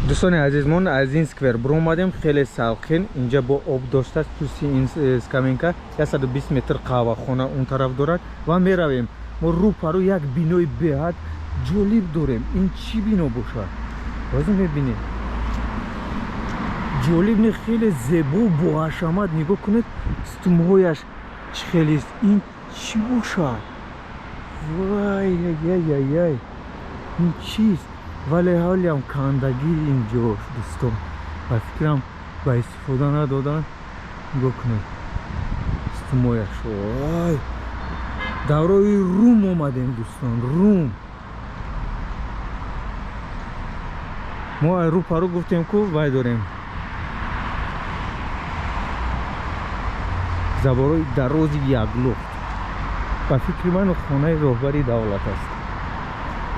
Дӯстони азиз, мо аз ин сквер биромадем, хеле салқин. Инҷа бо об доштааст, пушти ин скамейка 120 метр қаҳвахона он тараф дорад ва меравем. Мо рӯпарӯ як бинои беҳад ҷолиб дорем. Ин чӣ бино бошад, ҳозир мебинем. Ҷолиб не, хеле зебо, боҳашамат. Нигоҳ кунед, сутунҳояш чӣ хелест. Ин чӣ бошад? Вай, яй, ин чист? Вале ҳолиам кандагӣ инҷо, дӯстон, ба фикрам, ба истифода надодан. Нигоҳ кунед сутунҳояш. Вай, даврои Рум омадем, дӯстон, Рум. Мо рӯпарӯ гуфтем ку вай дорем, заборои дарози яклухт. Ба фикри ман, хонаи роҳбари давлат аст.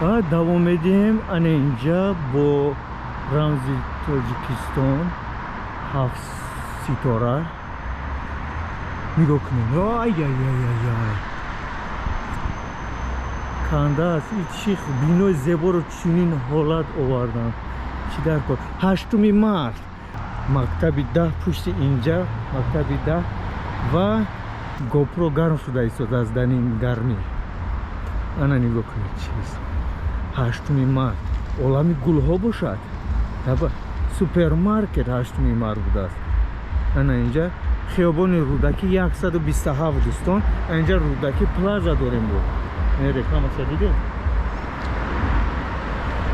Ва давом медиҳем. Ана инҷа бо рамзи Тоҷикистон, ҳафт ситора. Нигоҳ кунед, ай, канда аст. И чӣ бинои зеборо чунин ҳолат овардан, чӣ дар кор? 8-уми март, мактаби 10, пушти инҷа мактаби 10. Ва GoPro гарм шуда истодааст дар ин гармӣ. Ана нигоҳ кунед, чиз, 8-уми март, олами гулҳо бошад, супермаркет 8-уми март будааст. Ана инҷа хиёбони Рӯдакӣ 127, дӯстон. Инҷа Рӯдакӣ Плаза дорем. Бо рекламаша дидед,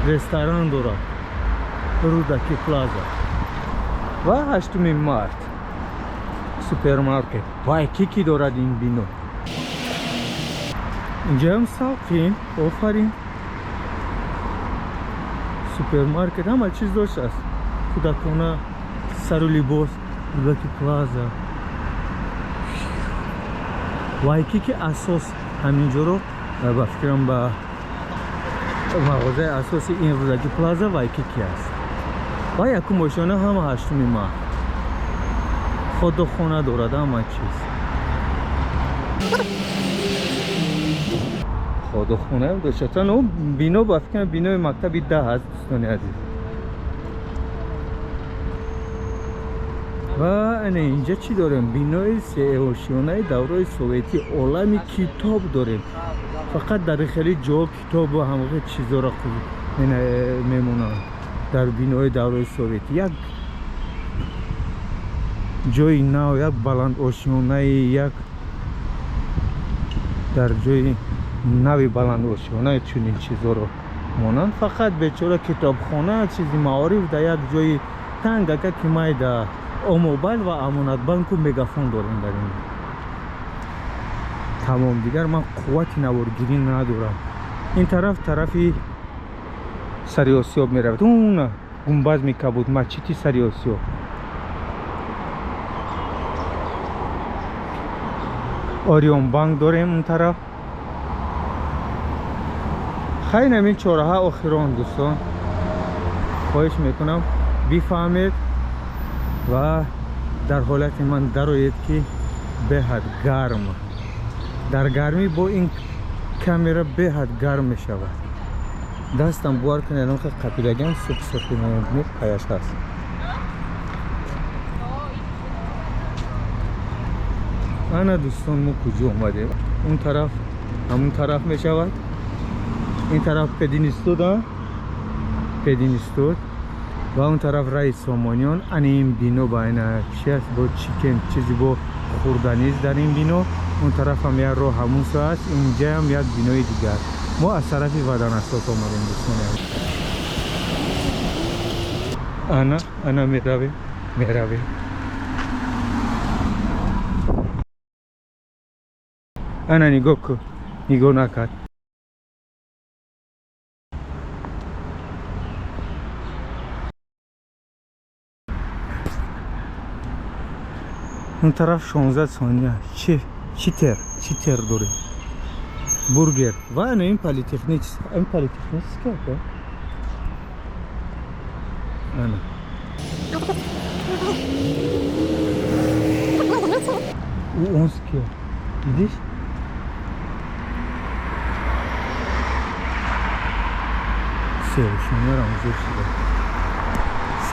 ресторан дорад Рӯдакӣ Плаза ва 8-уми март супермаркет Вайкики дорад ин бино. Инҷаам салқин, офарин. Супермаркет, ҳама чиз доштааст, кӯдакона, сару либос. Рӯдаки Плаза, Вайкики асос ҳаминҷоро, ба фикрам, ба мағозаи асоси ин Рӯдаки Плаза Вайкики аст. Ва якум ошёна ҳама 8-уми март, ходохона дорад, ҳама чиз. Ходохонаам доштан. Бино, ба фикрам, бинои мактаби 10 аст, дӯстони азиз. Ва ана инҷа чӣ дорем? Бинои сеошёнаи давраи советӣ, олами китоб дорем. Фақат дар хеле ҷо китобу ҳамаи чизоро мемонанд дар бинои давраи советӣ. Як ҷои нав, як баландошёнаи, як дар ҷои нави баландошёнаи чунин чизоро монанд. Фақат бечора китобхона, чизи маориф дар як ҷои тангака, ки майда Омобайл ва Амонатбанку Мегафон дорем дар ин. Тамом, дигар ман қуввати наворгирӣ надорам. Ин тараф тарафи Сариосиёб меравад. Уна гумбаз мекабуд, масҷиди Сариосиёб. Ориёнбанк дорем он тараф. Хайр, ҳамин чораҳа охирон, дӯстон. Хоҳиш мекунам, бифаҳмед ва дар ҳолати ман дароед, ки беҳад гарм. Дар гармӣ бо ин камера беҳад гарм мешавад. Дастам, бовар кунед, қапидагиам сух сухи паяш ҳаст. Ана, дӯстон, мо куҷо омадем? Он тараф ҳамун тараф мешавад. Ин тараф пединститут, пединститут ва он тараф раи Сомониён. Ани ин бино ба ина чи аст? Бо чикен, чизи бо хӯрданист дар ин бино. Он тарафам як роҳ ҳамун сӯ аст, инҷаам як бинои дигар. Мо аз тарафи Ваданасос омадем, дӯстони. Ана, ана меравем, меравем. Ана нигоҳ кун, нигоҳ накард. Он тараф 16 сония. Чи читер, читер дорем, бургер. Ва ана ин политехнический, ин политехнический ака. Ана ӯ онски, дидиш? Сеошонарам зур шуда.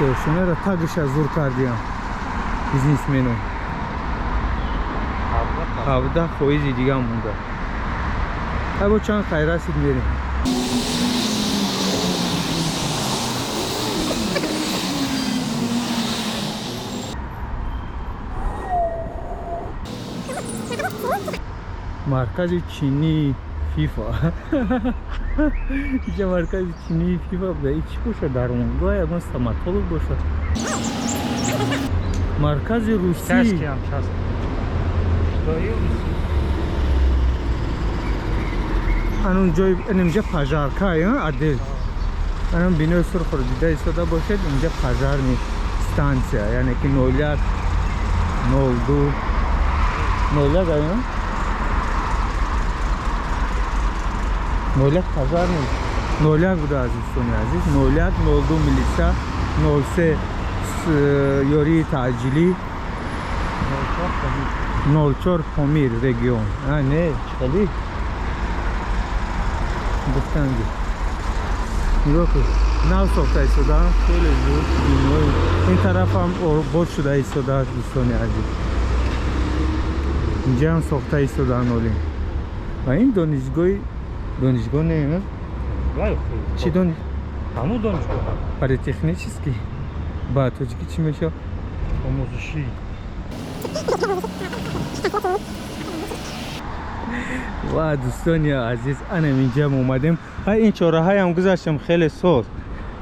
Сеошонаро тагиша зур кардиям бизнесмену. 17% дига монда. Ҳабо чанд хайрасид мерем. Маркази чинии фифа. Инҷа маркази чинии фифа буда. И чӣ бошад дар он? Ягон стоматолог бошад. Маркази русӣ. Анун ҷой инҷа пожарка, отдел. Анун бинои сурхро дида истода бошед, инҷа пожарный станция, яъне ки 01 02 01 ая? 01 пожарный 01 буда, азизони азиз. 01 02 милиса, 03 ёрии таъҷилӣ, 04 Помир регион. А не, чӣ гуфтанги. Нигоҳ кун, нав сохта истодаам, хеле зуд бинои. Ин тарафам обод шуда истодааст, дӯстони азиз. Инҷаам сохта истодаанд олим. Ва ин донишгоҳи донишгоҳ не, чӣ дониш? Ҳамун донишгоҳ. Политехнический. Ба тоҷикӣ чӣ мешавад? Омӯзишӣ. Ва дӯстони азиз, анам инҷам омадем. Ҳай ин чораҳаям гузаштем, хеле соз,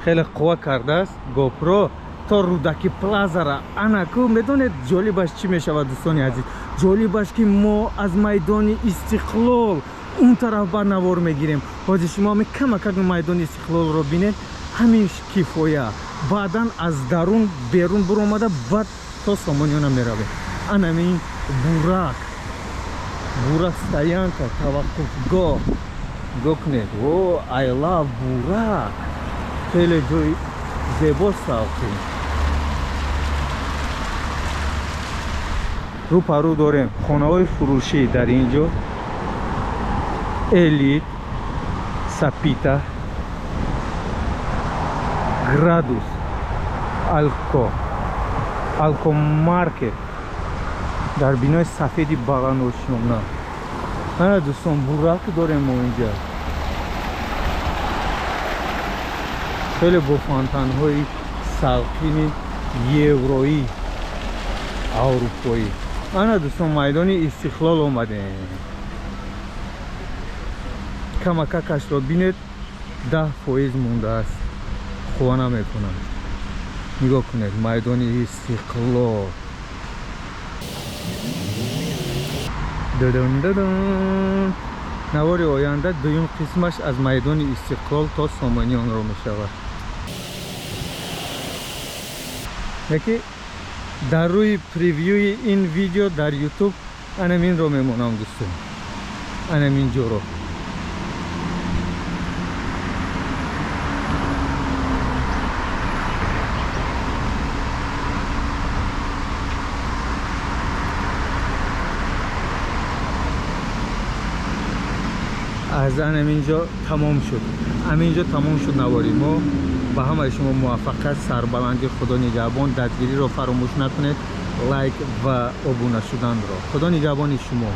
хеле қувва кардааст GoPro то Рӯдаки плазара. Ана ку медонед ҷолибаш чӣ мешавад, дӯстони азиз? Ҷолибаш ки мо аз майдони Истиқлол он тараф ба навор мегирем. Ҳозир шумо ҳами камакак майдони Истиқлолро бинед, ҳамин кифоя. Баъдан аз дарун берун буромада баъд то Сомониёна меравем. Анамин Бурак, Бурак стоянка, таваққуфгоҳ. Нигоҳ кунед, о I love Бурак. Хеле ҷои зебо савқи. Рӯпарӯ дорем хонаҳои фурӯшӣ дар ин ҷо. Элит, Сапита, Градус, Алко, Алко маркет дар бинои сафеди баландошёна. Ана дӯстон, Бурак дорем мо инҷа. Хеле бо фонтанҳои салқини евроӣ, аврупоӣ. Ана дӯстон, майдони Истиқлол омадем. Камакакашро бинед, 10% мондааст. Қувва намекунад. Нигоҳ кунед, майдони Истиқлол. Дудун дудун. Навори оянда дуюм қисмаш аз майдони Истиқлол то Сомониёнро мешавад. Яке дар рӯи превьюи ин видео дар YouTube анаминро мемонам, дӯстон. Анамин ҷоро. Аз анаминҷо тамом шуд. Ҳаминҷо тамом шуд навори мо. Ба ҳамаи шумо муваффақият, сарбаландӣ, Худо нигаҳбон. Дастгириро фаромӯш накунед, лайк ва обуна шуданро. Худо нигаҳбони шумо.